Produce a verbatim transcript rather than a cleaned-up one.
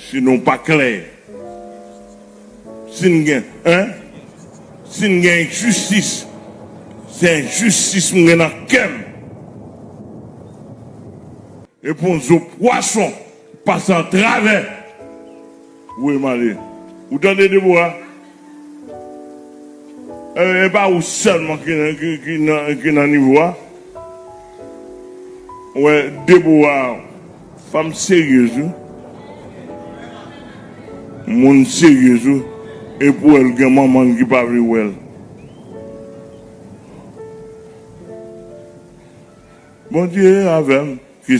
Si nou pa klè, si n gen, en? Si n gen enjistis, se enjistis m gen nan kè m. Epi yon zo pwason pase atravè. Voye m ale. Ou tande, Debora? E, e pa ou sèlman ki, ki, ki nan, ki nan nivo a. Ou wè, Debora, fanm seryez, wi. Moun seryez, wi. E pou wè l gen manman l ki pa vle wè l. Bondye avè m. Ki